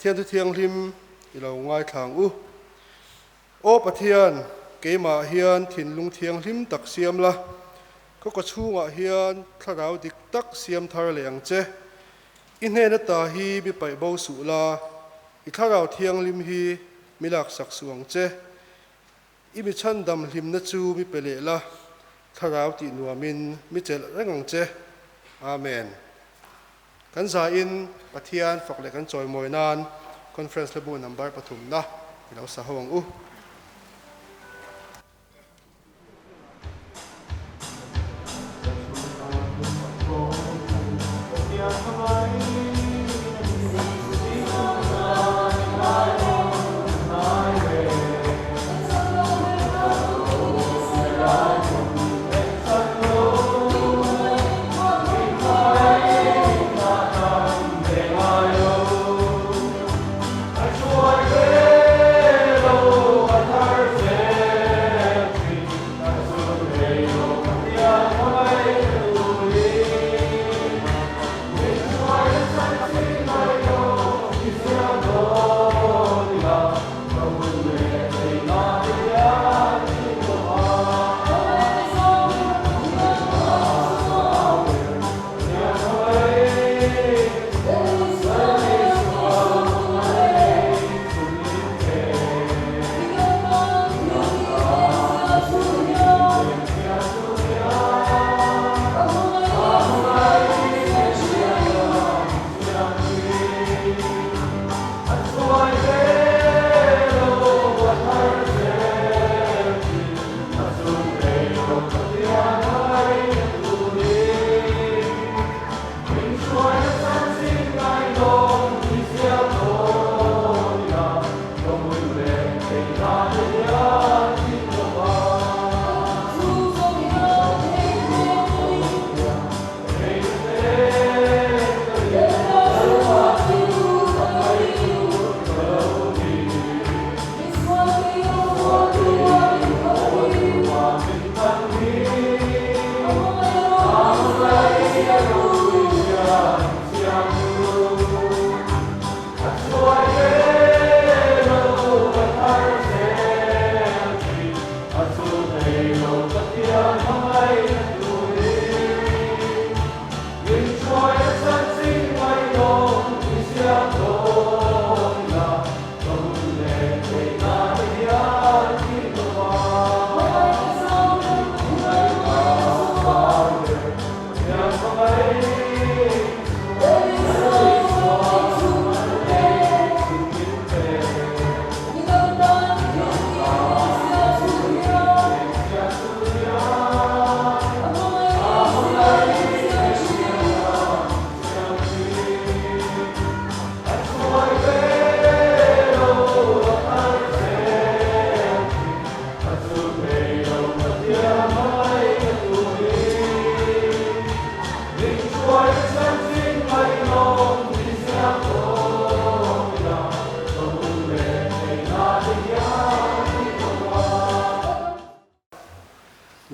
Pathian Thu Thianghlim i lo ngaithla ang u. Aw Pathian, keimah hian thinlung thianghlim tak siam la, ka kawchhungah hian thlarau dik tak siam thar leh ang che. I hnen ata hi mi paih bo suh la, i thlarau thianghlim hi mi laksak suh ang che. I mi chhandam hlimna chu mi pe leh la, thlarau tih nuamin mi chelh reng ang che. Amen. Kan zain Pathian fak leh kan chawimawi nan Conference hlabu number pathumna i lo sa ho ang u.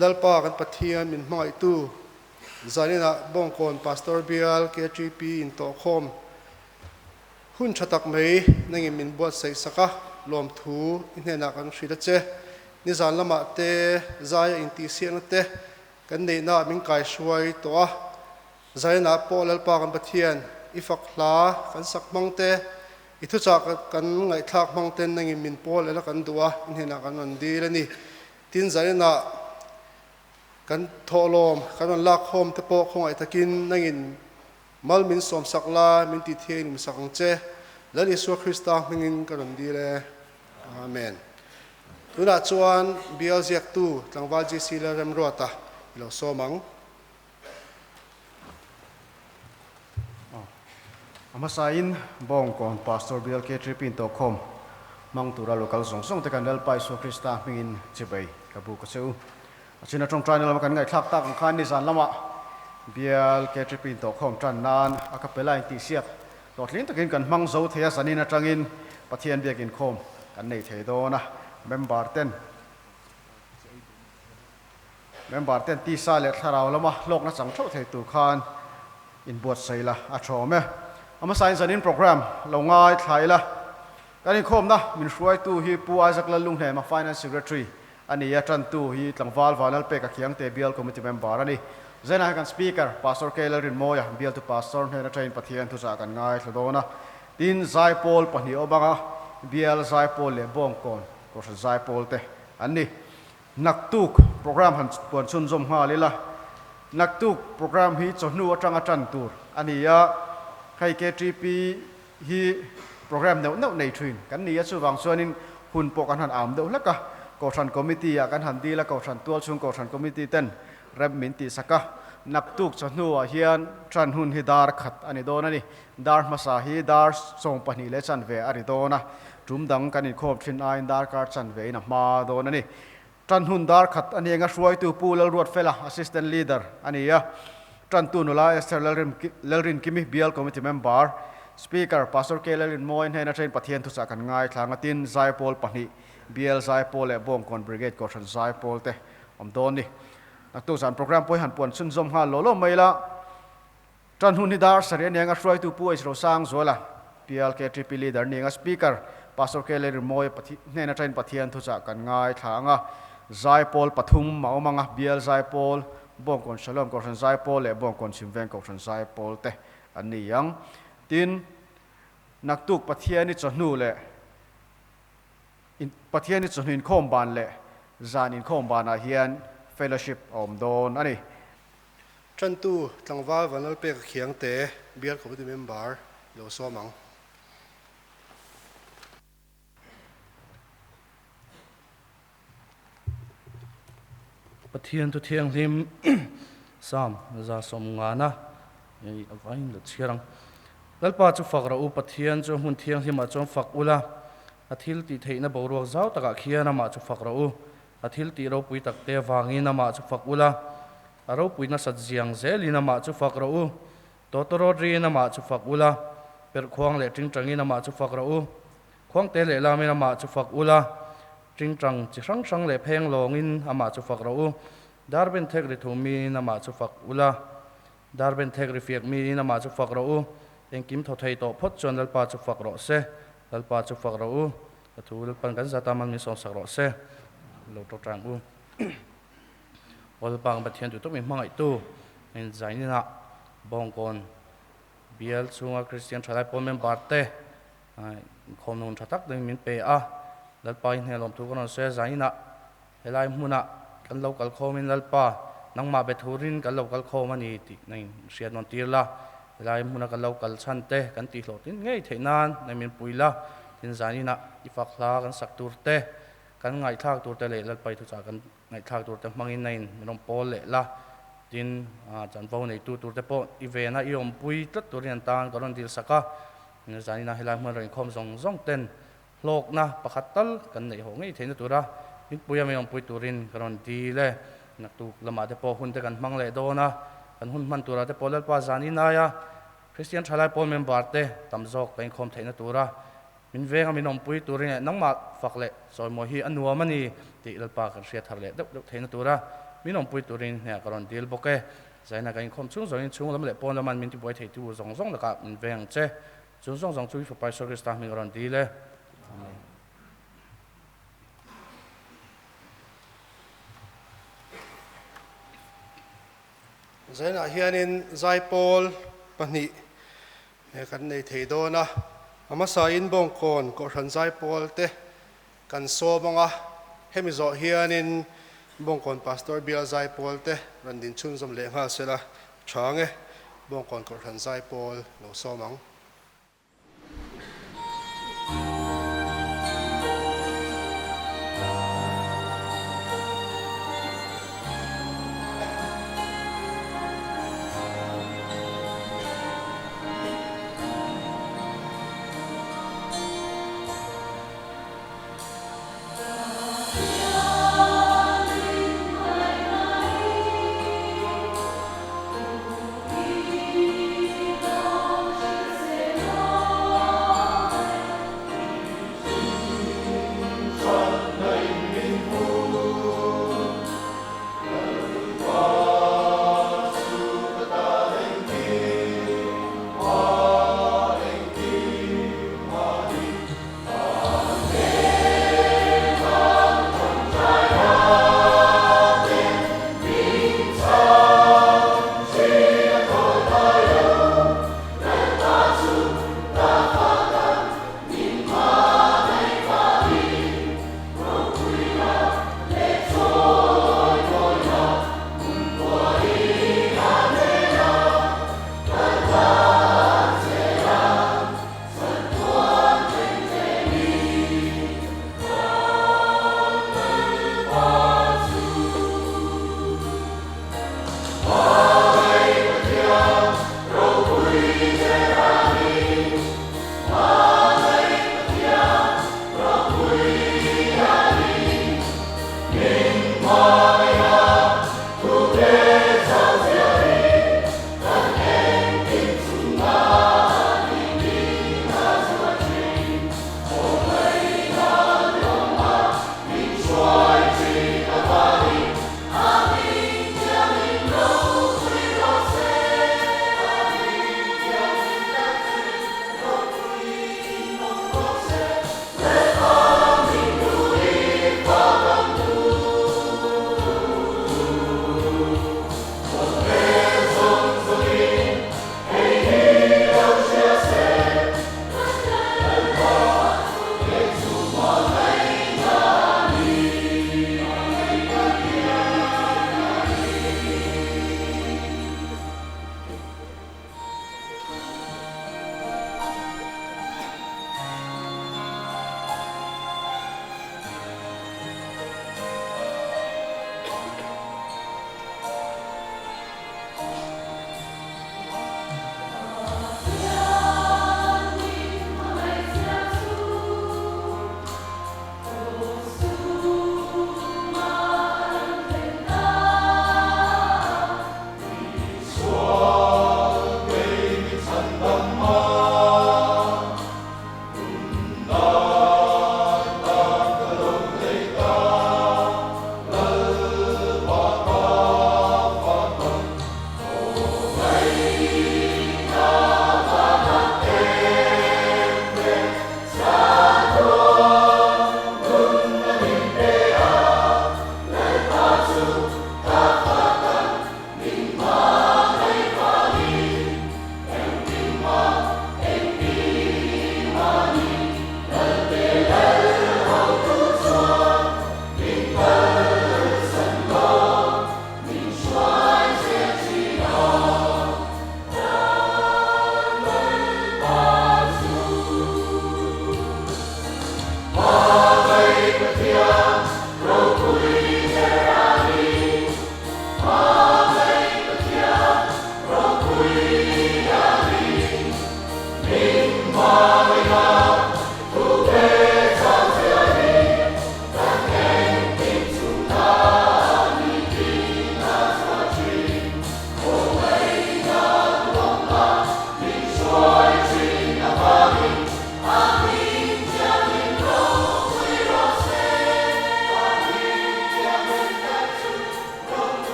Lalpa kan Pathian min hmangaihtu zaninah Bawngkawn Pastor Bial KTP intawhkhawm hun tha tak mai nangin min buatsaih sak a, lawmthu i hnenah kan hrilh a che. Nizan lamah te zaia intihsiakna te kan neihnaah min kaihruai tawh a, zaninah pawh Lalpa kan Pathian i fak hla kan sak hmang te, i thuchah kan ngaihthlak hmang ten nangin min pawl ela kan duh a, i hnenah kan rawn dil a ni. Tin, zaninah kan thawhlawm kan rawn lak khawm te pawh khawngaih takin nangin Mal min sawmsak la, min ti thiang in sak ang che. Lal Isua Krista hmingin ka rawn dil e. Amen. Tunah chuan Bial ziaktu tlangval GC Lalremruata i lo sawm ang. A hmasain Bawngkawn Pastor Bial KTP in tawhkhawm hmang tura local zawng zawng te kan Lalpa Isua Krista hmingin chibei ka buk a che u. A chhina tawngtaina lama kan ngaihthlak tak ang khan nizan lamah bial KTP in tawhkhawm tan nan a kapela intihsiak hlawhtling takin kan hmang zo thei a, zanin atangin Pathian biak inkhawm kan nei thei dawn a, member ten member ten tisa leh thlarau lama hlawkna chang theuh thei tur khan inbuatsaih la a tha awm e. A hmasain zanin program lo ngai thla ila. Kan inkhawmna min hruaitu hi Pu Isaac Lallunghnema, Finance Secretary a ni a, tantu hi Tlangval Vanlalpeka Khiangte Bial Committee Member a ni. Zainah hian kan Speaker, Pastor K. Lalrinmawia, Bialtu Pastor hnen atangin Pathian thuchah kan ngaithla dawn a. Tin, Zaipawl pahnih awm anga Bial Zaipawl leh Bawngkawn Kohhran Zaipawl te an ni. Naktuk program han puan chhunzawm nghal ila. Naktuk program hi chawhnu atanga tan tur a ni a, hei KTP hi program neuh neuh nei thin kan ni a, chuvang chuanin hun pawh kan han am deuh hlek a, Kohhran Committee ah kan han dil a, Kohhran tualchhung Kohhran Committee ten rem min tihsak a, naktuk chawhnu ah hian tan hun hi dar khat a ni dawn a ni. Dar hmasa hi dar 22 leh chanve a ri dawn a, tum dang kan inkhawm thin aiin darkar chanve in a hma dawn a ni. Tan hun dar khat a ni eng a, hruaitu Pu Lalruatfela, Assistant Leader a ni a, tantu nula Esther Lalrinkimi, Bial Committee Member, Speaker Pastor K. Lalrinmawi hnena train Pathian thuchah kan ngaithla ang a, tin Zaipawl pahnih, Bial Zaipawl leh Bawngkawn Brigade Kohhran Zaipawl te awm dawn ni. Naktuk zan program pawh hi han puan chhunzawm nghal law law mai ila. Tan hun hi dar sarih a niang a, hruaitu Pu H. Rosangzuala, PLKTP Leader ni ang a, Speaker Pastor K. Lalrinmawia hnen atangin Pathian thuchah kan ngaithla ang a, Zaipawl pathum a awm ang a, Bial Zaipawl, Bawngkawn Shalom Kohhran Zaipawl leh Bawngkawn Chhimveng Kohhran Zaipawl te an ni ang. Tin, naktuk Pathiani chawhnu leh Pathiani chawhnu inkhawm ban leh zan inkhawm banah hian fellowship a awm dawn a ni. Ṭantu tlangval Vanlalpeka Khiangte, Bial Committee Member, i lo sawm ang. Pathian thu thianghlim Psalm 150 i avangin lo chhiar ang. Lalpa chu fak rawh u, Pathian chu hmun thianghlimah chuan fak ula, a thil tih theihna boruak zau takah khian amah chu fak rawh u. A thil tih ropui takte avangin amah chu fak ula, a ropui nasat ziang zelin amah chu fak rawh u. Tawtawrawt riin amah chu fak ula, perhkhuang leh tingtangin amah chu fak rawh u. Khuangte leh lamin amah chu fak ula, tingtang chi hrang hrang leh pheng lawngin amah chu fak rawh u. Darben thek ri thu miin amah chu fak ula, darben thek ri fiak miin amah chu fak rawh u. Engkim thaw thei tawh phawt chuan Lalpa chu fak rawh se, Lalpa chu fak rawh u. Ka thu Lalpan kan zat a man min sawmsak rawh se. Lo tawtang u. Aw Lalpa kan Pathian duh tawk min hmangaihtu in zainina Bawngkawn bial chhunga Kristian thalai pawl member te inkhawmna hun tha tak deuhin min pe a. Lalpa i hnen lawmthu ka rawn sawi a, zainina helai hmuna kan lo kal khawmin Lalpa nangmah be thurin kan lo kal khawm a ni tih na in hriat nawn tir la. Helai hmuna kan lo kal chhan te kan tih hlawhtlin ngei theih nan na min pui la. Tin zaninah i fak hla kan sak tur te, kan ngaihthlak tur te leh Lalpai thuchah kan ngaihthlak tur te hmangin na in min rawn pawl leh la. Tin, chanvo neitu tur te pawh i vena i awmpui tlat turin an tan ka rawn dil sak a. Zaninah helai hmun rawn inkhawm zawng zawng ten hlawkna pakhat tal kan neih hawh ngei theihna tura min pui a min awmpui turin ka rawn dil e. Naktuk lamah te pawh hun te kan hmang leh dawn a, kan hun hman turah te pawh Lalpa zanin aia Kristian thalai pawl member te tam zawk kan inkhawm theihna tura min venga min awmpui turin leh nangmah fak leh chawimawi hi a nuam a ni tih Lalpa kan hriat harh leh deuh deuh theihna tura min awmpui turin hnehah ka rawn dil bawk e. Zaina kan inkhawm chhung zawngin chhung lam leh pawn laman min tibuai theitu zawng zawng lakah min veng ang che. Chung zawng zawng chu i Fapa Isua Krista hming a rawn dil e. Amen. Zainah hianin zaipawl pahnih kan nei thei dawn a, a hmasain Bawngkawn Kohhran zaipawl te kan sawm ang a, hemi zawh hianin Bawngkawn Pastor Bial zaipawl te rawn din chhunzawm leh nghal sela tha ang e, Bawngkawn Kohhran zaipawl lo sawm ang.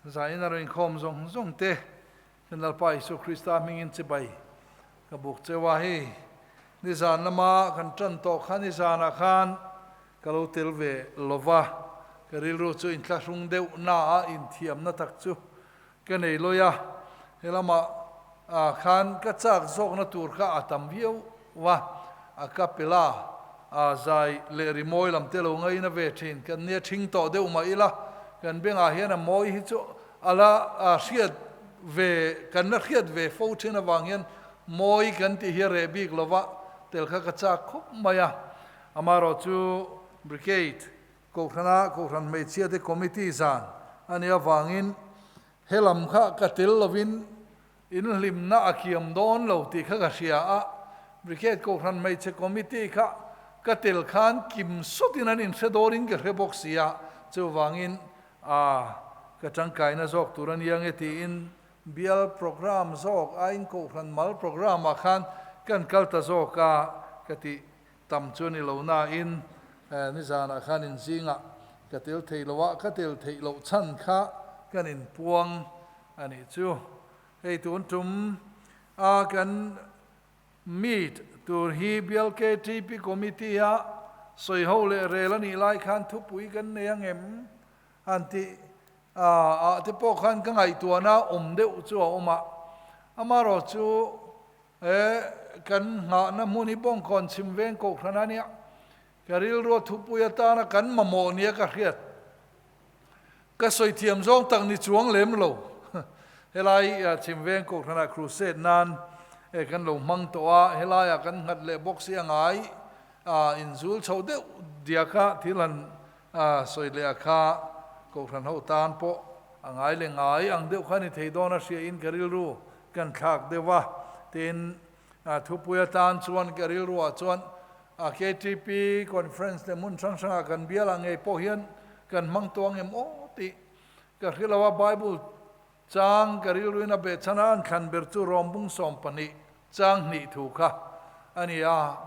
Zain a rawn inkhawm zawng zawng te kan Lalpa Isua Krista hmingin chibai ka buk cheu a. Hei nizan lama kan tan tawh kha nizanah khan ka lo tel ve lo va, ka rilru chu inthlahrung deuh na a inthiamna tak chu ka nei lawi a. He lamah khan ka chak zawkna tur kha a tam viau a, a kapela a zai leh rimawi lam te lo ngaina ve thin. Kan nia thing tawh deuh mah ila, kan bengah hian a mawi hi chu a la hriat ve, kan la hriat ve fo thin avang hian mawi kan tih hi a reh bik lo va, tel kha ka chak khawp mai a. Amaherawh chu Brigade Kohhrana Kohhran Hmeichhiate Committee zan a nih avangin he lam kha ka tel lovin Inhlimna a kiam dawn lo tih kha ka hria a, Brigade Kohhran Hmeichhe Committee kha ka tel khan kim sawtin an inhre dawrin ka hre bawk si a, chuvangin a ka tangkaina zawk tur a nia nge tiin bial programme zawk aiin Kohhran mal programme ah khan kan kal ta zawk a ka tih tam chu a ni lo nain nizanah khan inzingah ka tel thei lo a, ka tel theih loh chhan kha kan inpuang a nih chu. Hei tun tum a kan meet tur hi bial KTP Committee a sawi ho leh rel a nih lai khan thupui kan nei angem han tih ah te pawh khan ka ngaihtuahna awm deuh chu a awm a, amaherawh chu He kan nghahna hmun hi Bawngkawn chhim veng kohhran a nia, ka rilrua thupui atana kan mamawh nia ka hriat. Ka sawi thiam zawng tak ni chuang lem lo. Helai chhim veng kohhranah crusade nan kan lo hmang tawh a, helaiah kan nghat leh bawk si a ngai inzul chho deuh diak a, thil han sawi leh a kha kohhran ho tan pawh a ngai leh ngai ang deuh kha ni thei dawn a hriain ka rilru Kan thlak deuh a, tin thupui atan chuan ka rilruah chuan KTP conference leh hmun hrang hrangah kan bial ah ngei pawh hian kan hmang tawh ang em aw tih ka hre lo a, Bible chang ka rilruin a behchhan a, an thlan ber chu Rawmbung 12 chang hnih thu kha a ni a,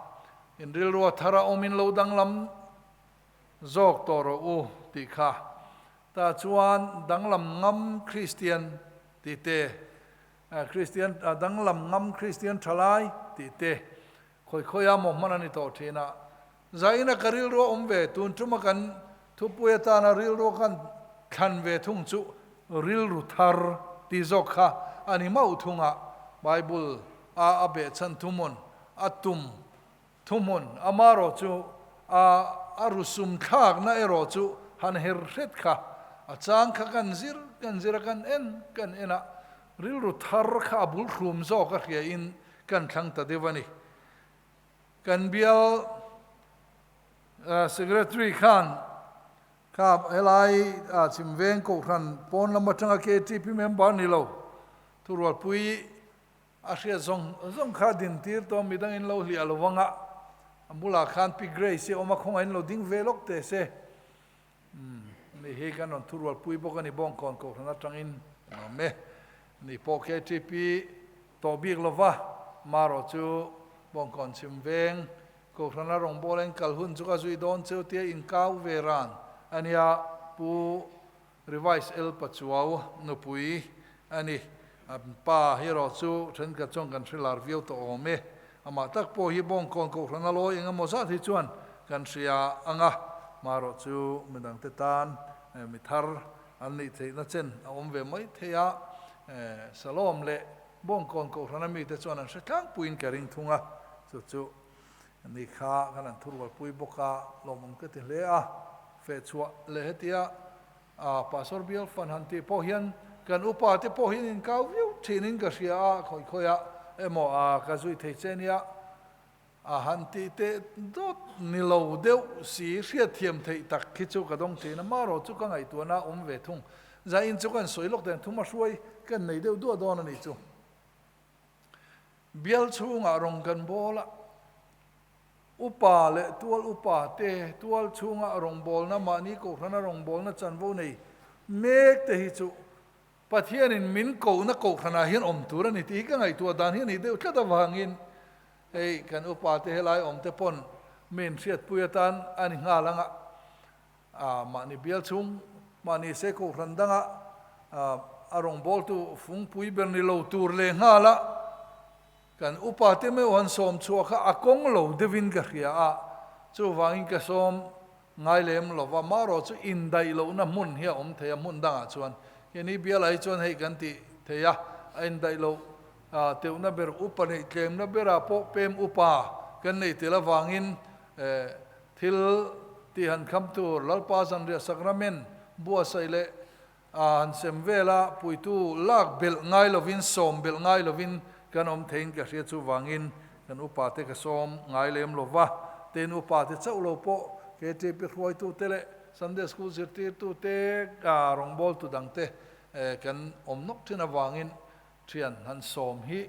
in rilrua thar a awmin lo danglam zawk tawh rawh u tih kha. Tah chuan danglam ngam Kristian tih te, Kristian danglam ngam Kristian thalai tih te khawi khawia maw hman a ni tawh thin a. Zaina ka rilru a awm ve, tun tuma kan thupui atana rilru kan thlan ve thung chu rilru thar tih zawk kha a ni mauh thung a, Bible a a behchhan thuhmun a tum Thuhmun, amarawh chu a a rusum thlakna erawh chu han her hret kha a chang kha kan zir kan zir a, kan en kan en a, rilru thar kha a bul thlum zawk a hria in kan thlang ta deuh a ni. Kan bial Secretary khan kha helai Chhimveng Kohhran pawn lam atanga KTP member ni lo thurualpui A hriat zawng zawng kha din tir tawh midang in lo hliah lo vang a, a bulah khan Pi Grace hi a awm a, khawngaih in lo ding ve lawk teh se. Umm, ni hi kan rawn thurual pui bawk a ni, Bawngkawn Kohhran atangin nuam e. Ni pawh KTP tawh bik lo va, marawh chu Bawngkawn chhim veng Kohhrana rawngbawla in kal hun chu ka zui dawn cheu tia inkau ve ran a nia, Pu Revise El Pachuau nupui a ni. An pa hi erawh chu thenkhat chuan kan hre lar viau tawh awm e. Amah tak pawh hi Bawngkawn Kohhran a lawi eng emaw zat hi chuan kan hria ang a, marawh chu midangte tan mi thar an nih theihna chen a awm ve mai thei a. Salom leh Bawngkawn Kohhran a mite chuan an hre tlangpuiin ka ring thung a, chu chu ni kha kan han thurualpui bawk a, lawmawm ka ti hle a. Fehchhuah leh hetia Pastor Bial Fan han tih pawh hian kan upa te pawh hian inkau viau thinin ka hria a, khawi khawiah emaw ka zui thei che nia a han tih teh dawt ni lo deuh si hriatthiam theih tak khi chu ka dawng thin a, marawh chu ka ngaihtuahna a awm ve thung. Zain chu kan sawi lawk dan thum a hruai kan nei deuh duah dawn a nih chu. Bial chhungah rawng kan bawl a. Upa leh tual upa te tual chhunga rawngbawlna, mahni kohhrana rawngbawlna chanvo nei mek te hi chu Pathianin min kohna kohhranah hian awm tur a ni tih hi ka ngaihtuah dan hi a nih deuh tlat avangin hei kan upa te helai awm te pawn min hriatpui atan a ni nghal ang a, mahni bial chhung, mahni se kohhran danga. A rawngbawltu fungpui ber ni lo tur leh nghal a, kan upa te meuh han sawm chhuah kha a kawng lo deuhin ka hria a, chuvangin ka sawm ngai lem lo va, marawh chu indaih lohna hmun hi a awm thei a, hmun dangah chuan keini bialah hi chuan hei kan tih thei a, a indaih loh teuhna ber upa neih tlemna berah pawh pem upa kan neih tel avangin thil tih han kham tur Lalpa zanriah sakramen buatsaih leh A han sem vel a, puitu lak belh ngai lovin, sawm belh ngai lovin kan awm theiin ka hria chuvangin kan upate ka sawm ngai lem lo va. Tin, upate chauh lo pawh KTP hruaitute leh Sunday School zirtirtute, rawngbawltu dangte kan awm nawk thin avangin thian han sawm hi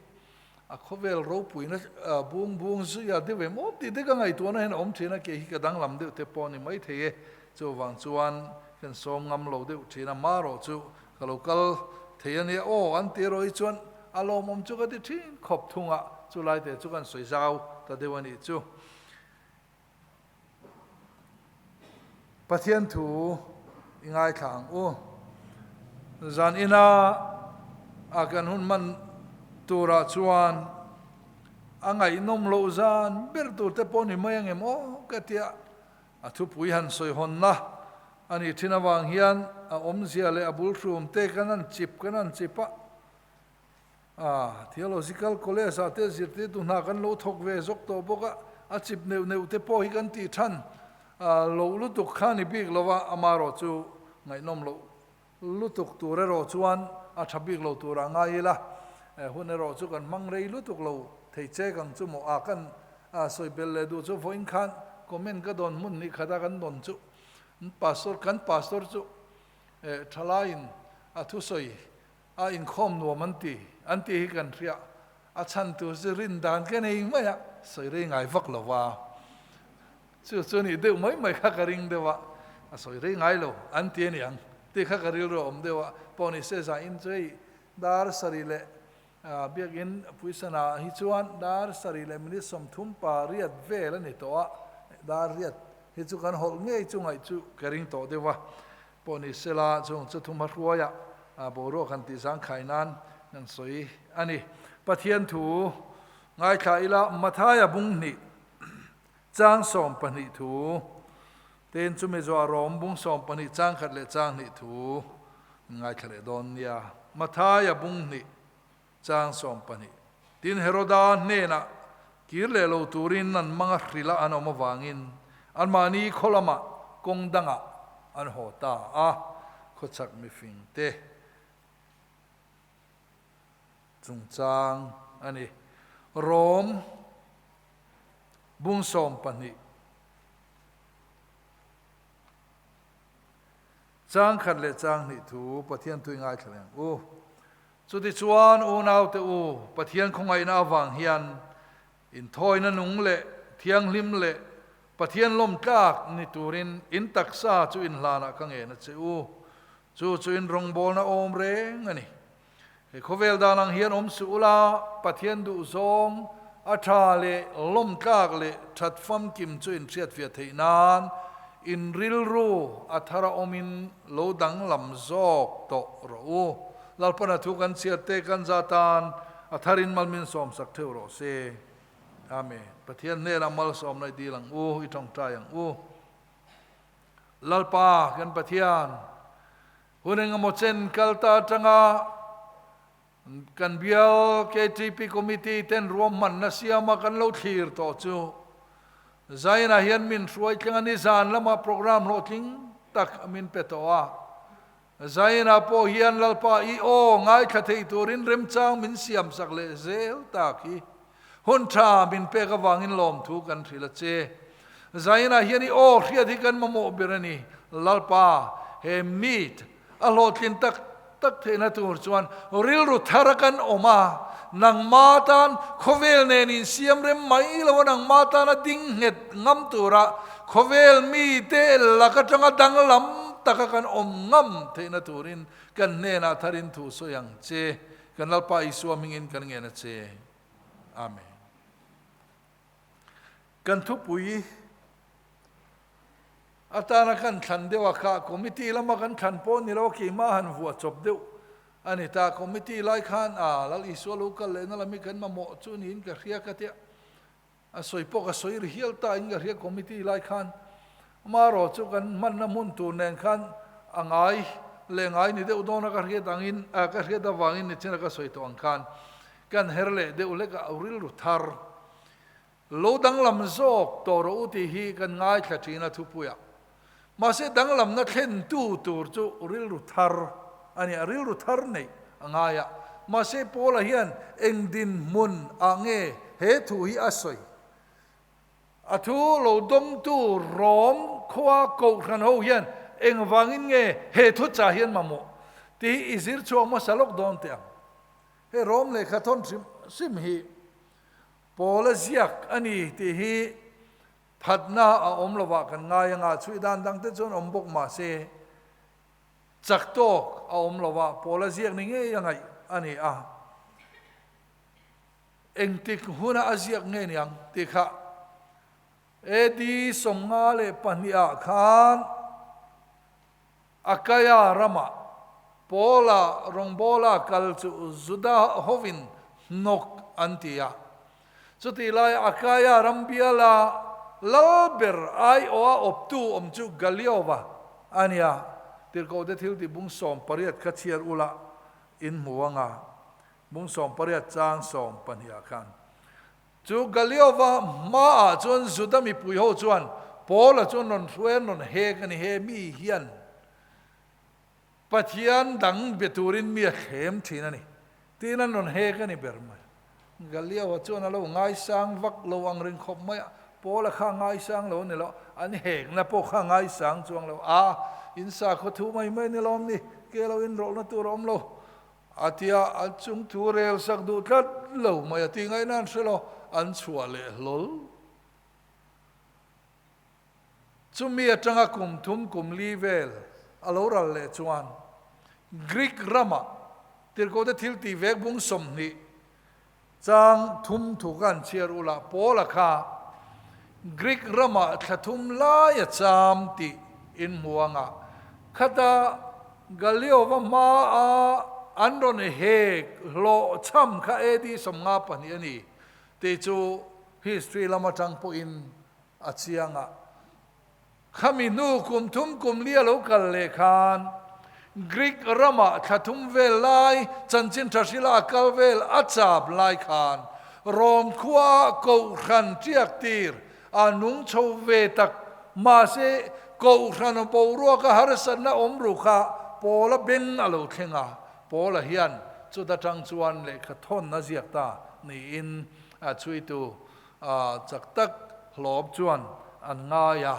a khawvel ropuina bung bung zuia deuh em awm tih te ka ngaihtuahna hian a awm thin a, kei hi ka danglam deuh te pawh a ni maithei e. Chuvang chuan kan sawm ngam lo deuh thin a, marawh chu ka lo kal thei a nia aw an ti erawh hi chuan a lawmawm chu ka ti thin khawp thung a, chulai te chu kan sawi zau ta deuh a nih chu. Pathian thu i ngaithla ang u. Zan ina a kan hun hman turah chuan a ngaihnawm loh zan ber tur te pawh ni mai ang em aw ka tia a thupui han sawi hawnna a nih thin avang hian a awmzia leh a bul hrum te kan han chip kan han chip a. A, Theological College ah te zirtirtu hna kan lo thawk ve zawk tawh bawk a, a chip neuh neuh te pawh hi kan tih than loh lutuk kha ni bik lo a, amaherawh chu ngaihnawm loh lutuk tur erawh chuan a tha bik lo tur ah ngai ila, hun erawh chu kan hmang rei lutuk lo thei chek ang chu maw a kan sawi belh leh duh chu vawiin khan comment ka dawn hmun hnih khat a kan dawn chu pastor kan pastor chu thalaiin a thusawi A inkhawm nuam an ti, an tih hi kan hria. A chhan tur chu rin dan ka nei mai a, sawi rei ngai vak lo va. Chu chu nih deuh mai mai kha ka ring deuh a, a sawi rei ngai lo an ti a ni ang tih kha ka rilru a awm deuh a. Pawh ni se zain chu hei dar sarih leh biakin puisana hi chuan dar sarih leh minute 30 pa riat vel a ni tawh a, dar riat hi chu kan hawlh ngei chu ngaih chu ka ring tawh deuh a. Pawh ni sela chung chu thuma hruaia boruak han tih zangkhai nan kan sawi a ni. Pathian thu ngaithla ila Mathaia bung hnih chang 12 thu tein chumi zawh Rom bung 12 chang khat leh chang hnih thu ngaithla leh dawn nia. Mathaia bung hnih chang 12 Tin Heroda hnenah kir leh lo turin an mang a hrilh a an awm avangin anmahni khaw lamah kawng dangah an haw ta a, khawchhak mifing te chungchang a ni. Rom bung 12. Chang khat leh chang hnih thu Pathian tui ngaithla leh ang u. Chutichuan unaute u, Pathian khawngaihna avang hian inthawina nung leh thianghlim leh Pathian lawmtlak ni turin in taksa chu inhlanah ka ngen a che u. Chu chu in rawngbawlna awm reng a ni. He khawvel dan ang hian awm suh ula, Pathian duhzawng a tha leh lawmtlak leh that famkim chu inhriatfiah theih nan in rilru a thar a awmin lo danglam zawk tawh rawh u. Lalpana thu kan chhiat te kan za tan a tharin mal min sawmsak theuh rawh se. Amen. Pathian hnenah malsawmna i dil ang u, i tawngtai ang u. Lalpa kan Pathian, hun engemaw chen kal ta atanga kan bial KTP Committee ten ruahmanna siama kan lo thlir tawh chu Zainah hian min hruai thleng a ni zan lama program hlawhtling tak min pe tawh a. Zainah pawh hian Lalpa i aw ngaithla thei turin remchang min siamsak leh zel tak hi. Hun tha min pek avangin lawmthu kan hrilh a che. Zainah hian i aw hriat hi kan mamawh ber a ni. Lalpa, he meet a hlawhtlin tak tak theihna tur chuan rilru thar a kan awm a, nangma tan khawvel nen insiam rem mai lo a, nangma tana ding nghet ngam tura khawvel mite lak atanga danglam taka kan awm ngam theihna turin kan hnenah tharin thu sawi ang che. Kan Lalpa Isua hmingin kan ngen a che. Amen. Kan thupui atana kan thlan deuh a kha committee lama kan thlan pawh ni lo keimah han vuah chawp deuh. A ni ta, committee lai khan a Lal Isua lo kal lehna lam hi kan mamawh chu niin ka hria ka tia. A sawi pawh ka sawi ri hial ta in ka hria committee lai khan. Amaherawh chu kan hmanna hmun tur nen khan a ngai leh ngai ni deuh dawn a ka hriat angin ka hriat avangin nichin a ka sawi tawh ang khan kan her leh deuh hlek a rilru thar lo danglam zawk tawh rawh u tih hi kan ngaithla thin a thupuiah. Mahse danglamna thlentu tur chu rilru thar a ni a, rilru thar neih a ngai a. Mahse Paula hian eng dinhmun ah nge he thu hi a sawi? A thu lo dawngtu Rom khua Kohhran ho hian engvangin nge he thu chah hian mamawh tih hi i zir chhuak hmasa lawk dawn teh ang. He Rom lehkha thawn hrim hrim hi Paula ziak a ni tih hi Phatna a awm lovah kan ngai anga chhui dan dang te chuan awm bawk mah se chak tawk a awm lova pawl a ziak ni ngei a ngaih a ni a. Engtik huna a ziak nge niang tih kha AD 52 ah khan Akaia ramah Paula rawngbawla kal chu Juda hovin hnawk an ti a. Chutih lai Akaia ram biala lal ber aiawha awptu awm chu Galiova a ni a. Tirhkohte thil tih bung 18 kha chhiar ula in hmu anga bung 18 chang 12 ah khan Chu Galiova hmaah chuan Juda mipui ho chuan Paula chu an rawn hruai, an rawn hek a ni. He mi hian Pathian dang be turin mi a thlem thin a ni tiin an rawn hek a ni ber mai. Galiova chuan a lo ngaisang vak lo ang ring khawp mai a, Paula kha a ngaisang lo a ni lo, an hekna pawh kha a ngaisang chuang lo. A, in sakhaw thu mai mai ni lawm ni, ke lo inrawlhna tur a awm lo. A tia a chung thu rel sak duh tlat lo mai a tih ngaihna an hre lo, an chhuah leh hlawl. Chumi atanga kum thum kum li vel a lo ral leh chuan Greek ramah tirhkohte thil tih vek bung 20 chang thum thu kha an chhiar ula Paula kha Greek ramah thla thum lai a cham tih in hmu anga khata Galiova hmaa an rawn hek hlawh chham kha AD 52 a ni tih chu history lam atang pawhin a chiang a. Khami hnu kum thum kum li a lo kal leh khan Greek ramah thla thum vel lai chanchin tha hrila a kal vel a chap lai khan Rom khuaah Kohhran tiak tir a nung chho ve tak mahse Kohhran boruaka harsatna awm ru kha Paula beng a lo thleng a, Paula hian chuta tang chuan lehkha thawn a ziak ta niin a chhuitu A chak tak hlawm chuan an ngai a,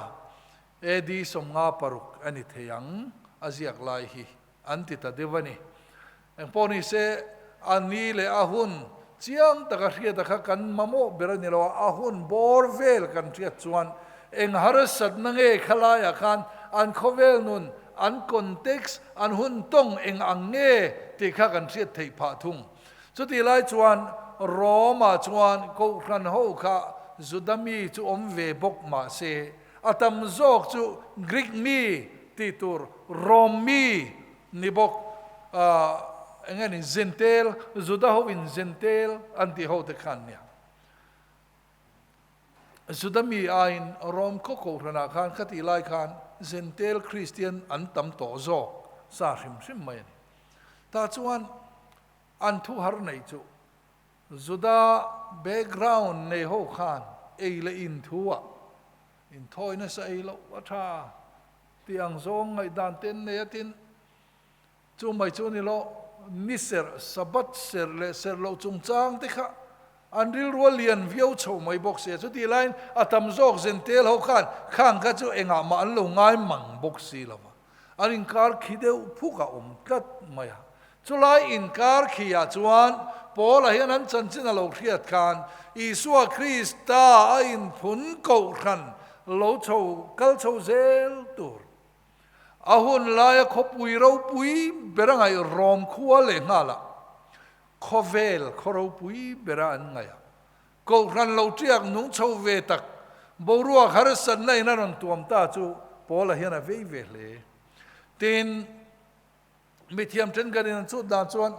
AD 56 a ni thei ang a ziak lai hi an ti ta deuh a ni. Engpawh ni se, a ni leh a hun chiang taka hriata kha kan mamawh ber a ni lo a, a hun bawr vel kan hriat chuan eng harsatna nge khalaiah khan an khawvel nun, an context, an hun tawng eng ang nge tih kha kan hriat theih phah thung. Chutih lai chuan Rome-ah chuan Kohhran ho kha Juda mi chu awm ve bawk mah se, a tam zawk chu Greek mi tih tur Rome mi ni bawk, eng nge ni, Zentel, Juda hoin Zentel an tih ho te khan nia. Juda mi aiin Rome khaw Kohhranah khan khatih lai khan Zentel Kristian an tam tawh zawk sa hrim hrim mai a ni. Tah chuan an thu har nei chu Juda background nei ho khan ei leh in thu ah inthawi nasa ei loh a tha tih ang zawng ngaihdan te an nei a tin chu mai chu ni lo ni serh Sabbath serh leh serh loh chungchang te kha an rilru a lian viau chho mai bawk sia chutih laiin a tam zawk zentel ho khan khang kha chu engah mah an lo ngai mang bawk si lo va. An inkar khi deuh phuk a awm tlat mai a. Chulai inkar khiah chuan Paula hian an chanchin a lo hriat khan Isua Krista a inphun kohhran lo chho kal chho zel tur. A hun laia khawpui ropui ber a ngaih Rom khua leh nghalah khawvel khaw ropui bera an ngaih a. Kohhran lo tiak nung chho ve tak boruak harsatna in a rawn tuam ta chu Paula hian a vei ve hle. Tin, Mithiam thenkhatin an chhut dan chuan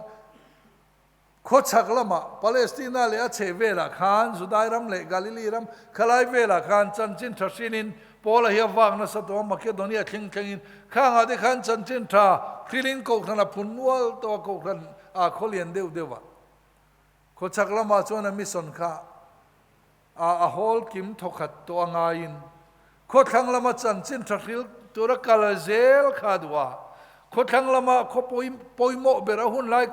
khawchhak lamah Palestina leh a chheh velah khan Judai ram leh Galili ram khalai velah khan chanchin tha hrinin Paula hi a vak nasa tawh a, Makedonia thleng thlengin khangah te khan chanchin tha hrilin kohhran a phun nual tawh a, kohhran a khawlian deuh deuh a. Khawchhak lamah chuan a mission kha a a hawl kim thawkhat tawh a ngaiin khawthlang lama chanchin tha hril tura kal zel kha a duh a. Khawthlang lama khawpui pawimawh ber a hun lai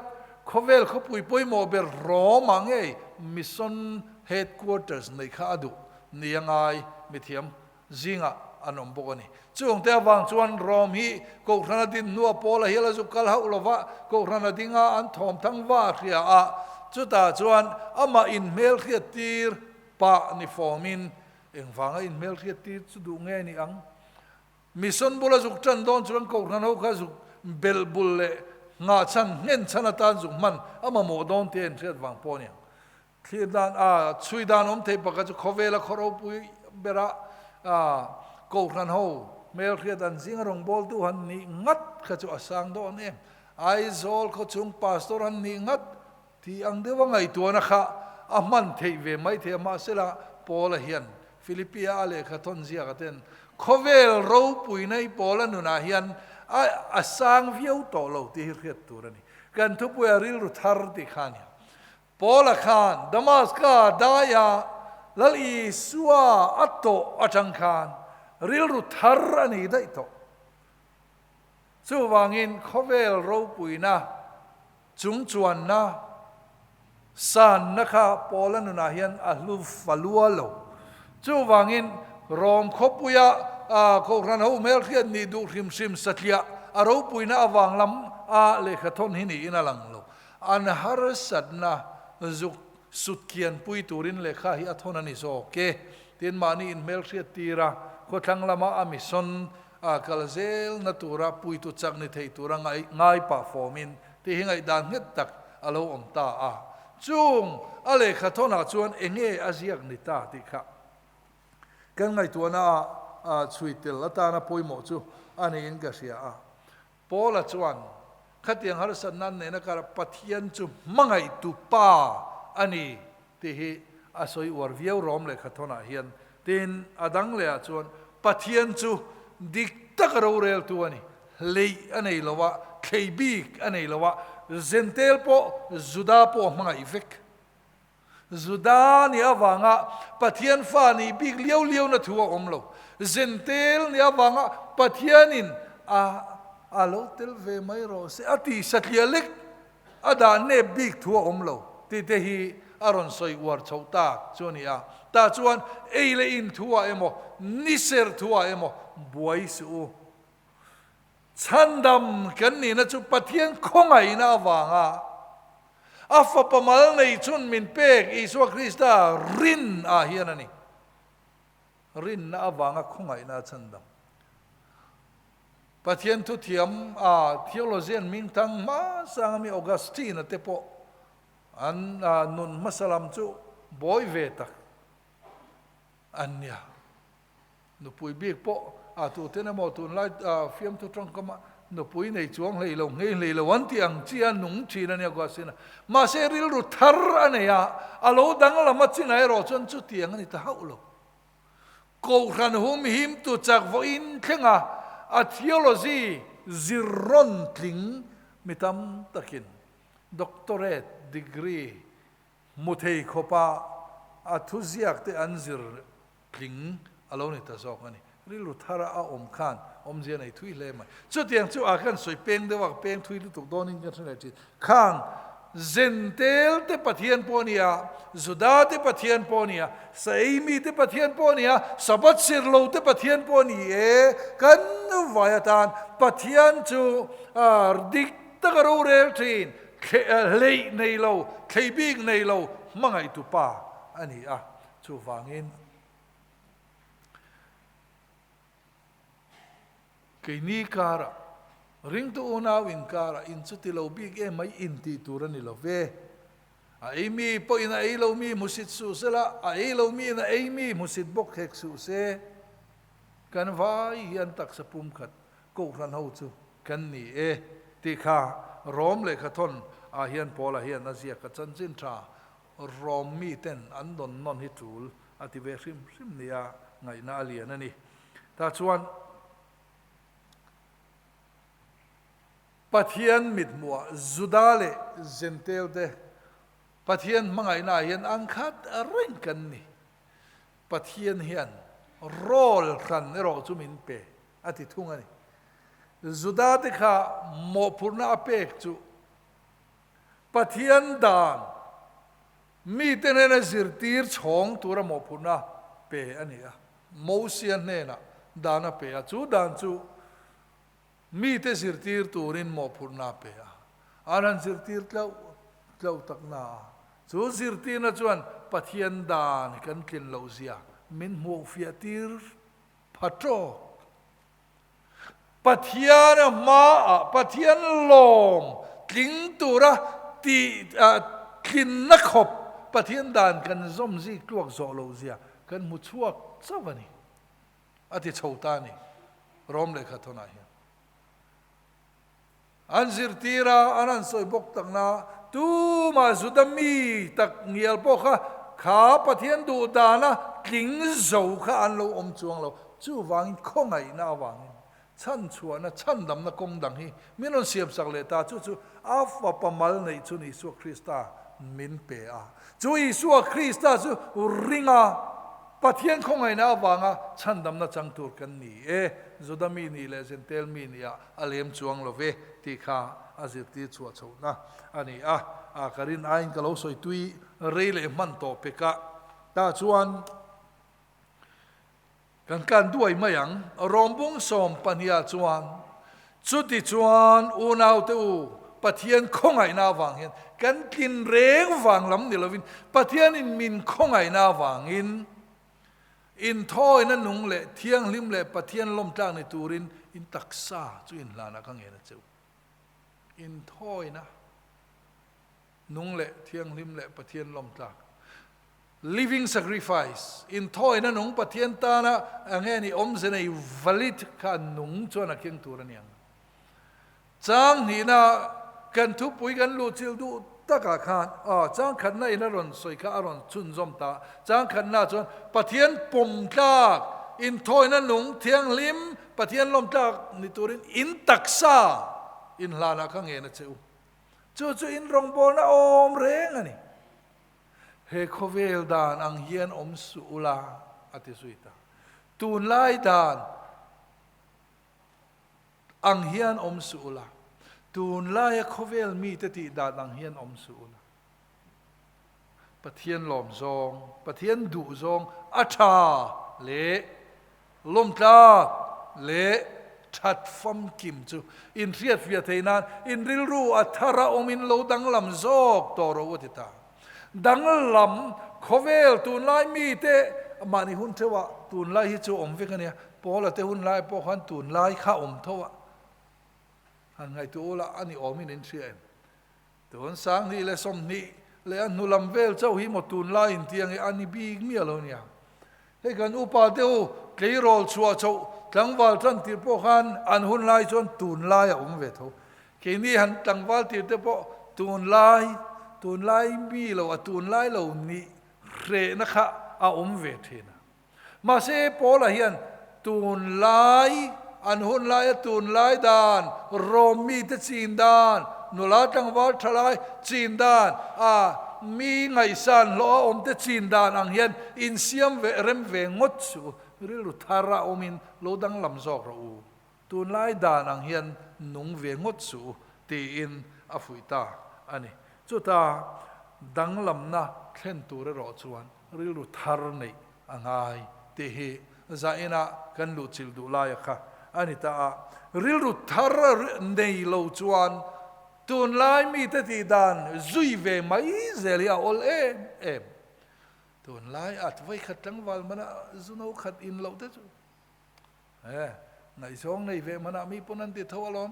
khawvel khawpui pawimawh ber Rome-ah ngei mission headquarters neih kha a duh ni a ngai mithiam zingah an awm bawk a ni. Chungte avang chuan Rome hi Kohhran a din hnua Paula hial a zuk kal hauh lova, Kohhran a dinga an thawm thang va a hria a, chutah chuan amah inhmel hriattir pah ni fawmin engvanga inhmel hriattir chu duh nge ni ang? Mission bula zuk tan dawn chuan Kohhran ho kha zuk belh bul leh nghahchhan nghen chhan atan zuk hman a mamawh dawn tih a inhriat vang pawh a ni ang. Thlir dan a chhui dan awm thei pakhat chu khawvela khaw ropui bera Kohhran ho hmelhriat an zinga rawngbawltu han nih ngat kha chu a sang dawn em. Aizawl khaw chung pastor han nih ngat tih ang deuha ngaihtuahna kha a hman theih ve mai thei a, mahsela Paula hian Philippia a lehkha thawn ziaka ten khawvel ropui nei Paula nunah hian a sang viau tawh lo tih hi hriat tur a ni. Kan thupuia rilru thar tih kha a ni. Paula khan Damaska daia Lal Isua a tawh atang khan rilru thar a nei daih tawh. Chuvangin khawvel ropuina, chungchuanna, sanna kha Paula nunah hian a hlu fa lua lo. Chuvangin Rom khawpuia Kohhran ho hmelhriat nih duh hrim hrim satliah a ropuina avang lam a lehkhathawn hi niin a lang lo. An harsatna zuk sut kianpui turin lehkha hi a thawn a ni zawk e. Tin, mahni inhmelhriat tira khawthlang lama a mission a kal zelna tura puitu chak ni thei tura ngai pah fawmin tih hi ngaihdan nghet tak a lo awm ta a. Chung a lehkha thawnah chuan enge a ziak ni ta tih kha kan ngaihtuahna ah chhui tel atana pawimawh chu a niin ka hria a. Paula chuan, Khatiang harsatna an neihna karah Pathian chu hmangaihtu Pa a ni tih hi a sawi uar viau rawm lehkhathawnah hian. Tin, a dang lehah chuan Pathian chu dik taka roreltu a ni, hleih a nei lo a, thlei bik a nei lo a, Zentel pawh Juda pawh a hmangaih vek. Juda nih avanga Pathian fa nih bik liau liauna thu a awm lo. Zentel nih avanga Pathianin a a lo tel ve mai rawh se a tih satliah lek a dah nep bik thu a awm lo tih te hi a rawn sawi uar chhoh tak chu a ni a. Tah chuan ei leh in thu ah emaw, ni ser thu ah emaw buai suh u. Chhandam kan nihna chu Pathian khawngaihna avanga a Fapa mal nei chhun min pek Isua Krista rin ah hian a ni. Rinna avanga khawngaihna a chhandam. Pathian thuthiam a theologian hmingthang hmasanga mi Augustine-a te pawh an nun hmasa lam chu bawi ve tak an nia. Nupui bik pawh a tuten emaw tunlai fiamthu tawngkama nupui nei chuang hlei lo, nghei hlei lo an tih ang chi a nung thin a nia Augustine a. Mahse rilru thar a nei a, a lo danglam a chinah erawh chuan chutiang a ni ta hauh lo. Kohhran humhim tu chak vawiin thlenga a theology zir rawn tling mi tam takin doctorate degree hmu thei khawpa a thuziak te an zir tling a lo ni ta zawk a ni. Rilru thara a awm khan awmzia nei thui hle mai. Chutiang chu a khan sawi peng deuh a, ka peng thui lutuk dawnin ka hre leh thin. Khang Zentel te Pathian pawh a ni a, Juda te Pathian pawh a ni a, Saeimi te Pathian pawh a ni a, Sabbath sir lo te Pathian pawh a ni e. Kan vai atan Pathian chu dik taka rorel thin, hleih nei lo, thlei bik nei lo hmangaihtu pa a ni a. Chuvangin, keini karah, ringtu unau inkarah in chuti lo bik em mai intih tur a ni lo ve. A ei mi pawhin a ei lo mi hmusit suh se la, a ei lo miin a ei mi hmusit bawk hek suh se. Kan vai hian taksa pumkhat Kohhran ho chu kan ni e. Tih kha Rom lehkhathawn ah hian Paula hian a ziak a chanchin tha Rom miten an dawn nawn hi tul a ti ve hrim hrim nia ngaihna a lian a ni. Tah chuan Pathian mithmuah Juda leh Jentail te Pathian hmangaihna ah hian ang khat reng kan ni. Pathian hian role hran erawh chu min pe a ti thung a ni. Juda te kha mawhphurhna a pek chu Pathian dan mite hnena zirtir chhawng tura mawhphurhna pe a ni a. Mosia hnenah dan a pe a, chu dan chu mite zirtir turin mawhphurhna a pe a. An han zirtir tlauh tlauh tak na a, chu zirtirna chuan Pathian dan kan tlin loh zia min hmuhfiah tir pha tawk. Pathian a hmaah Pathian lawm tling tura tih tlinna khawp Pathian dan kan zawm zik tluak zawh loh zia kan hmu chhuak chauh a ni, a ti chho ta a ni Rom lehkha thawnah hian. An zirtir a, an han sawi bawk tak na, tumah Juda mi tak ngial pawh kha kha Pathian duh dana tling zo kha an lo awm chuang lo. Chuvangin khawngaihna avangin chhanchhuahna, chhandamna kawng dang hi min rawn siamsak leh ta. Chu chu a fapa mal neih chun Isua Krista min pe a. Chu Isua Krista chu ringa Pathian khawngaihna avanga chhandamna chang tur kan ni e. Juda mi nih leh Jentail mi nih ah a lem chuang lo ve tih kha a zirtir chhuah chhohna a ni a, a ka rin aiin ka lo sawi tui rei leh hman tawh pek a, tah chuan kan kan duai mai ang. Rawmbung 12 ah chuan chuti chuan unaute u Pathian khawngaihna avang hian kan tlin reng vang lam ni lovin Pathianin min khawngaihna avangin Inthawina nung leh thianghlim leh Pathian lawmtlak ni turin in taksa chu inhlanah ka ngen a che u. Inthawina nung leh thianghlim leh Pathian lawmtlak, living sacrifice, inthawina nung Pathian tana a nge ni awmze nei valid kha nung chuan a keng tur a ni ang. Chang hnihna kan thupui kan luhchilh duh takah khan aw chang khatna in a rawn sawi kha a rawn chhunzawm ta. Chang khatna chuan Pathian pawm tlak, inthawina nung thianghlim, Pathian lawm tlak ni turin in taksa inhlanah kha ngen a che u. Chu chu in rawngbawlna awm reng a ni. He khawvel dan ang hian awm suh ula a ti zui ta. Tunlai dan. Ang hian awm suh ula, tunlaia khawvel mite tih dan ang hian awm suh ula. Pathian lawm zawng, Pathian duh zawng a tha leh lawmtlak leh that famkim chu inhriatfiah theih nan in rilru a thar a awmin lo danglam zawk tawh rawh u a ti ta. Danglam khawvel tunlai mite mahni hun theuhah tunlai hi chu awm vek a nia. Paula te hun lai pawh khan tunlai kha awm tho a, han ngaihtuah ula a ni awmin in hria em? Tun 20 leh 20 leh a hnu lam vel chauh hi maw tunlai in tih ang e a ni bik miah lo nia. Hei kan upa te u tleirawl chhuah chhoh tlangval tan tir pawh khan an hun lai chuan tunlai a awm ve tho. Keini han tlangval tir te pawh tunlai tunlai mi lo a tunlai lo nih hrehna kha a awm ve thin a. Mahse Paula hian tunlai, an hun laia tunlai dan, Rom mite chin dan, nula tlangval thalai chin dan, a mi ngaihsan hlawh a awmte chin dan ang hian insiam ve rem ve ngawt suh u, rilru thar a awmin lo danglam zawk rawh u, tunlai dan ang hian nung ve ngawt suh u tiin a fuih ta a ni. Chuta danglamna thlen tur erawh chuan rilru thar neih a ngai tih hi zainah kan luhchilh duh laia kha a ni ta a. Rilru thar nei lo chuan tunlai mite tih dan zui ve mai zel hi a awl em em. Tunlai at vawikhat tlangval mana zuno khat in loh te chu e ngaihzawng nei ve manah mi pawn an ti tho alawm.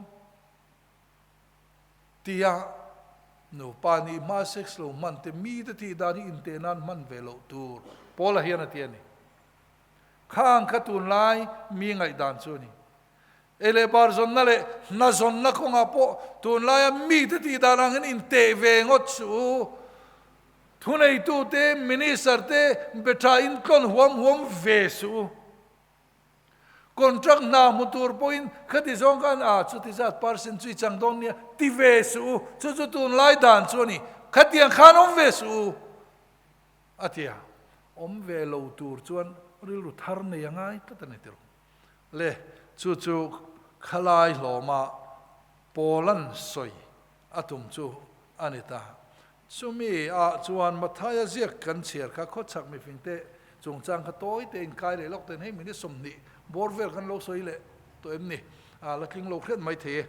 Tia nupa nih hma sex lo hman te mite tih dan hi inteh nan hman ve loh tur Paula hian a ti a ni. Khang kha tunlai mi ngaihdan chu a ni. Ei leh bar zawnna leh hna zawnna kawngah pawh tunlaia mite tih dan ang hian inteh ve ngawt suh u. Thuneitute, Minister te be tha in tlawn huam huam ve suh u. Contract hna hmu tur pawhin khati zawng khan a chuti zat percent chu i chang dawn nia ti ve suh u. Chu chu tunlai dan chu a ni. Khatiang khan awm ve suh u a ti a. Awm ve lo tur chuan rilru thar nei a ngai tlat a ni tirh. Le, chu chu khalai hlawma Paulan sawi a tum chu a ni ta. Chumi ah chuan Mathaia ziak kan chhiar kha khawchhak mifingte chungchang kha tawi tein kai leh lawk ten hei minute 20 bawr vel kan lo sawi leh tawh em ni? A la tling lo hriat mai thei e.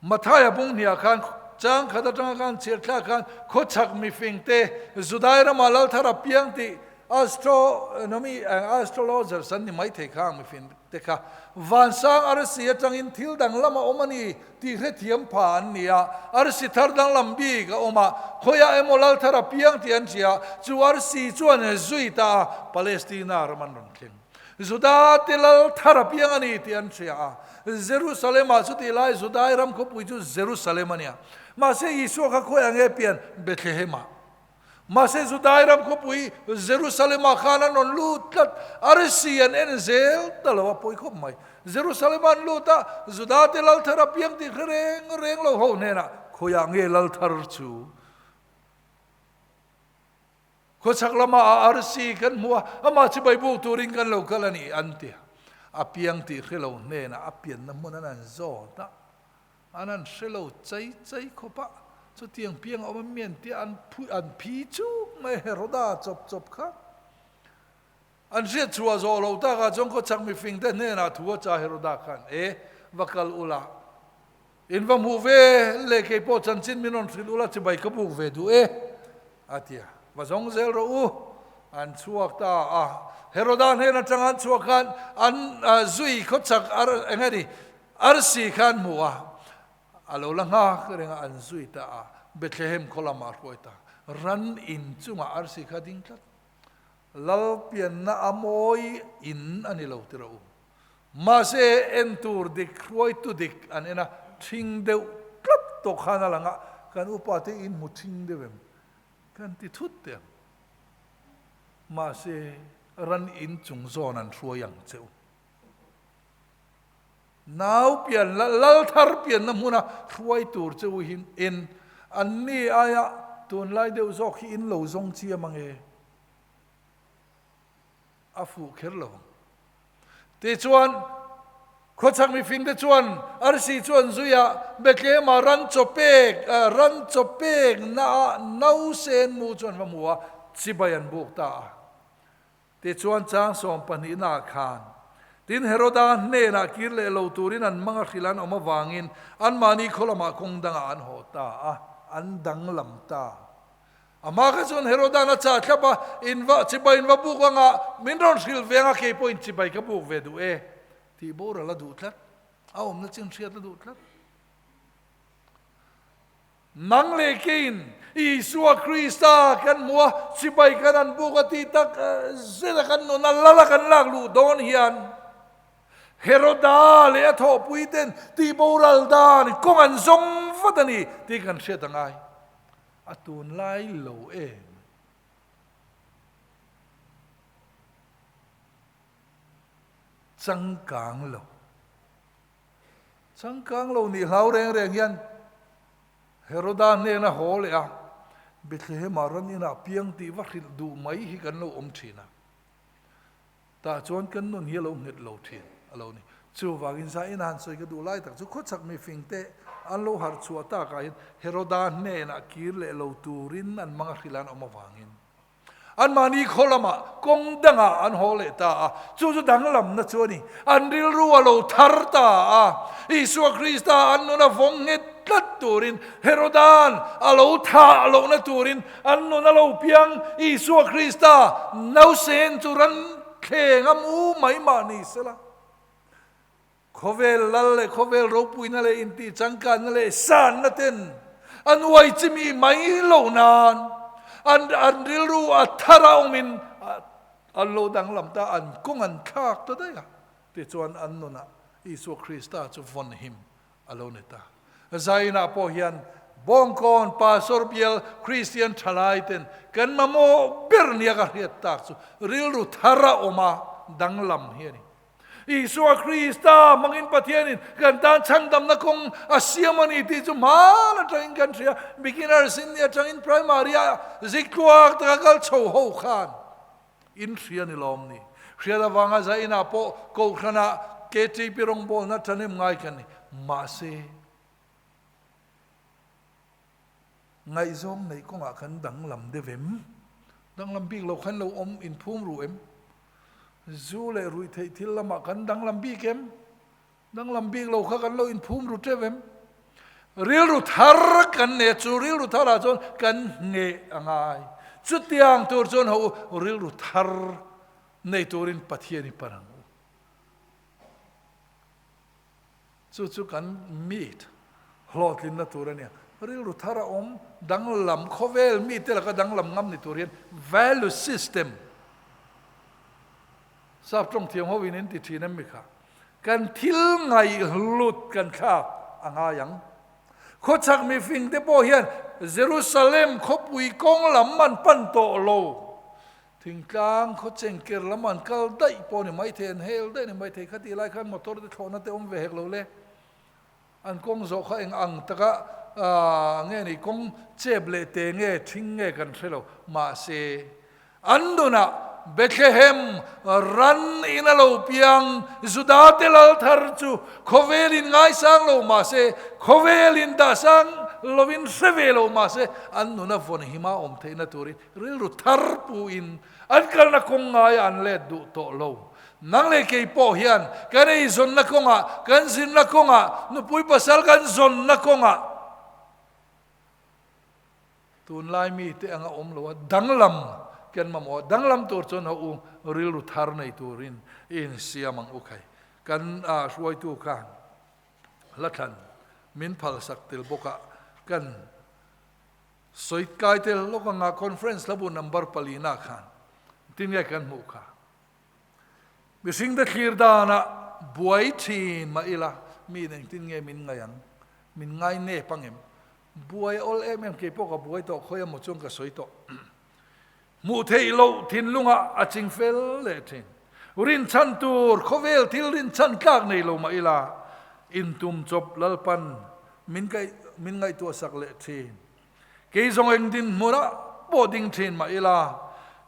Mathaia bung hniah khan chang khat atanga khan chhiar thlak khan khawchhak mifingte Judai ramah Lalthar a piang tih astronomy astrologers an ni mai thei kha ang mifingte kha vansang arsi atangin thil danglam a awm a ni tih hrethiam pha an ni a, arsi thar danglam bik a awm a, khawiah emaw Lalthar a piang tih an hria, chu arsi chuan zui ta a, Palestina ram an rawn thleng. Juda te lal thar a piang a ni tih an hria a. Jerusalem-ah chutih lai Judai ram khawpui chu Jerusalem a nia. Mahse Isua kha khawiah nge pian? Bethlehem-ah. Mahse Judai ram khawpui Jerusalem-ah khan an rawn lut tlat. Arsi an en zel ta lo a, pawi khawp mai. Jerusalem-ah an lut a, Juda te lal thar a piang tih hre reng reng lo ho hnenah khawiah nge lal thar chu? Khawchhak lamah a arsi kan hmu a, amah chibai buk turin kan lo kal a ni, an ti a. A piang tih hre lo hnenah a pianna hmun an han zawt a, an han hre lo chai chai khawp a, chutiang piang a awm a mian tia an phui an phi chuk mai Heroda chawp chawp kha. An hriat chhuah zawh lo takah chuan khawchhak mifingte hnenah thu a cha Heroda khan, E, va kal ula, In va hmuh ve le kei pawh chanchin min rawn hrilh ula chibai ka buk ve duh e, a ti a. Va zawng zel rawh u, an chhuak ta a. Heroda hnen atanga an chhuak khan an zui khawchhak ar eng nge ni arsi kha an hmu a, a lo la nghak reng a, an zui ta a. Bethlehem khaw lamah a hruai ta. Ran in chungah arsi kha a ding tlat. Lal pianna a mawi in a ni lo ti rawh u. Mahse, en tur dik, hruaitu dik an en a, thing deuh tlat tawh khan a lang a, kan upa te in hmu thing deuh em? Kan ti thut teh ang. Mahse, ran in chung zawn an hruai ang che u. Nau pian la, lal thar pianna hmuna hruai tur che u hin en an ni aia tunlai deuh zawk hi in lo zawng chiam ange. A fuh kher lo ang. Tichuan, khawchhak mifingte chuan arsi chu an zui a, Bethlehem-ah ran chaw pek, ran chaw peknaah nausen mu chu an va hmu a, chibai an buk ta a. Tichuan, chang sawmpahnihnaah khan, tin Heroda hnenah kir leh lo turin an mang a hrilh an awm avangin anmahni khaw lamah kawng dangah an haw ta a, an danglam ta. Amah kha chuan Herodan a chah thlap a, In va, chibai in va buk anga, min rawn hrilh ve anga kei pawhin chibai ka buk ve duh e, tih boral a duh tlat. A awmna chin hriat a duh tlat. Nang leh keiin Isua Krista kan hmu a, chibai kan han buk a tih tak zeta kan nun a lal a kan lak luh dawn hian Heroda leh a thawhpui ten tih boral dan kawng an zawng vat a ni tih kan hriat a ngai. A tunlai lo em? Changkang lo. Changkang lo nih hlau reng reng hian Heroda hnena haw leh a, Bethlehem-ah ran inah piang tih va hrilh duh mai hi kan lo awm thin a. Tah chuan kan nun hi a lo nghet lo thin a lo ni. Chuvangin Zaina han sawi ka duh lai tak chu khawchhak mifingte an lo harh chhuah takah hian Heroda hnenah kir leh lo turin an mang a hrilh an awm avangin anmahni khaw lamah kawng dangah an haw leh ta a. Chu chu danglamna chu a ni. An rilru a lo thar ta a. Isua Krista an nun a vawng nghet tlat turin Heroda'n a lo thah lohna turin An nun a lo piang, Isua Krista nausen chu ran thleng a mu mai mah ni sela. Khawvel lal leh khawvel ropuina leh intih changkanna leh sanna ten an uai chimi mai lo nan an an rilru a thar a awmin an lo danglam ta, an kawng an thlak ta daih a. Tichuan an nunah Isua Krista chu vawn him a lo ni ta. Zainah pawh hian Bawngkawn Pastor bial Kristian thalai ten kan mamawh ber nia ka hriat tak chu rilru thar a awm a danglam hi a ni. Isua Krista hmangin Pathianin kan tan chhandamna kawng a siam a ni tih chu hman atangin kan hria. Beginners in nih atangin primary ah ziktluak taka kal chho ho khan in hria ni lawm ni. Hriat avanga zainah pawh Kohhranah KTP rawngbawlna thanem ngai kan ni. Mahse, ngaihzawng neih kawngah khan danglam deuh em? Danglam bik lo khan lo awm inphum ru em? Zu leh ruih theih thil lamah kan danglam bik em? Danglam bik lo kha kan lo inphum ru teuh em? Rilru thar kan nei a, chu rilru tharah chuan kan hneh a ngai. Chutiang tur chuan ho u, rilru thar nei turin Pathian i pan ang u. Chu chu kan meet hlawhtlinna tur a nia. Rilru thar a awm, danglam khawvel mite laka danglam ngam ni tur hian value system Sap tawng thiam ho in in ti thin em mi kha? Kan thil ngaihhlut kan thlak a ngai ang. Khawchhak mifing te pawh hian Jerusalem khawpui kawng lam an pan tawh lo. Thingtlang khawcheng ker lam an kal daih pawh ni maithei, an hel daih ni maithei. Khatih lai khan motor te thlawhna te awm ve hek lo le. An kawng zawh kha eng ang taka nge ni kawng chep leh te nge thing nge kan hre lo. Mahse, an nunah Bethlehem ran in a lo piang Juda te lal thar chu khawvel in ngaisang lo mahse, khawvel in dahsang lovin hre ve lo mahse, an nuna vawn hima awm theihna turin rilru thar pu in an kalna kawng ngaia an let duh tawh lo. Nang leh kei pawh hian kan eizawnna kawngah, kan zinna kawngah, nupui pasal kan zawnna kawngah tunlai mite anga awm lo a, danglam kan mamawh a, danglam tur chuan ho u rilru thar nei turin i insiam ang u khai. Kan hruaitu khan hla thlan min phalsak tel bawk a, kan sawi kai tel lawk anga conference hlabu number palina khan tinge kan hmuh kha. Mihringte thlir danah buai thin mah ila, mi in engtin nge min ngaih ang? Min ngai nep ang em? Buai a awl em em, kei pawh ka buai tawh, khawi emaw chuan ka sawi tawh. Hmuh theih loh thinlungah a ching fel leh thin. Rinchhan tur, khawvel thil rinchhan tlak nei lo mah ila, intum chawp Lalpan min kaih min ngaihtuahsak leh thin. Kei zawng eng dinhmunah pawh ding thin mah ila,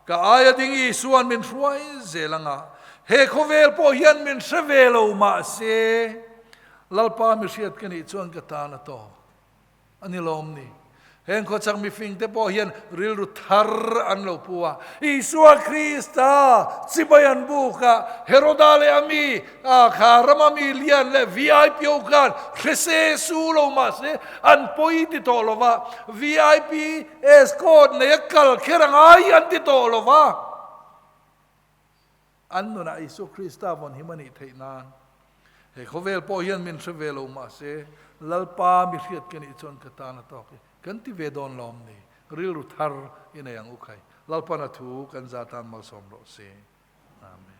ka aia ding Isua'n min hruai zel anga, he khawvel pawh hian min hre ve lo mah se, Lalpa mi hriat ka nih chuan ka tan a tawk a ni lawm ni. Heng khawchhak mifing te pawh hian rilru thar an lo pu a, Isua Krista chibai an buk a, Heroda leh a mi A kha rama mi lian leh VIP ho khan hre se su lo mahse an pawi ti tawh lo va, VIP escort nei a kal kher a ngai an ti tawh lo va. An nunah Isua Krista vawn him a nih theih nan he khawvel pawh hian min hre ve lo mahse Lalpa mi hriat ka nih chuan ka tan a tawk i kan ti ve dawn lawm ni rilru thar i nei ang u khai. Lalpan a thu kan za tan malsawm rawh se. Amen.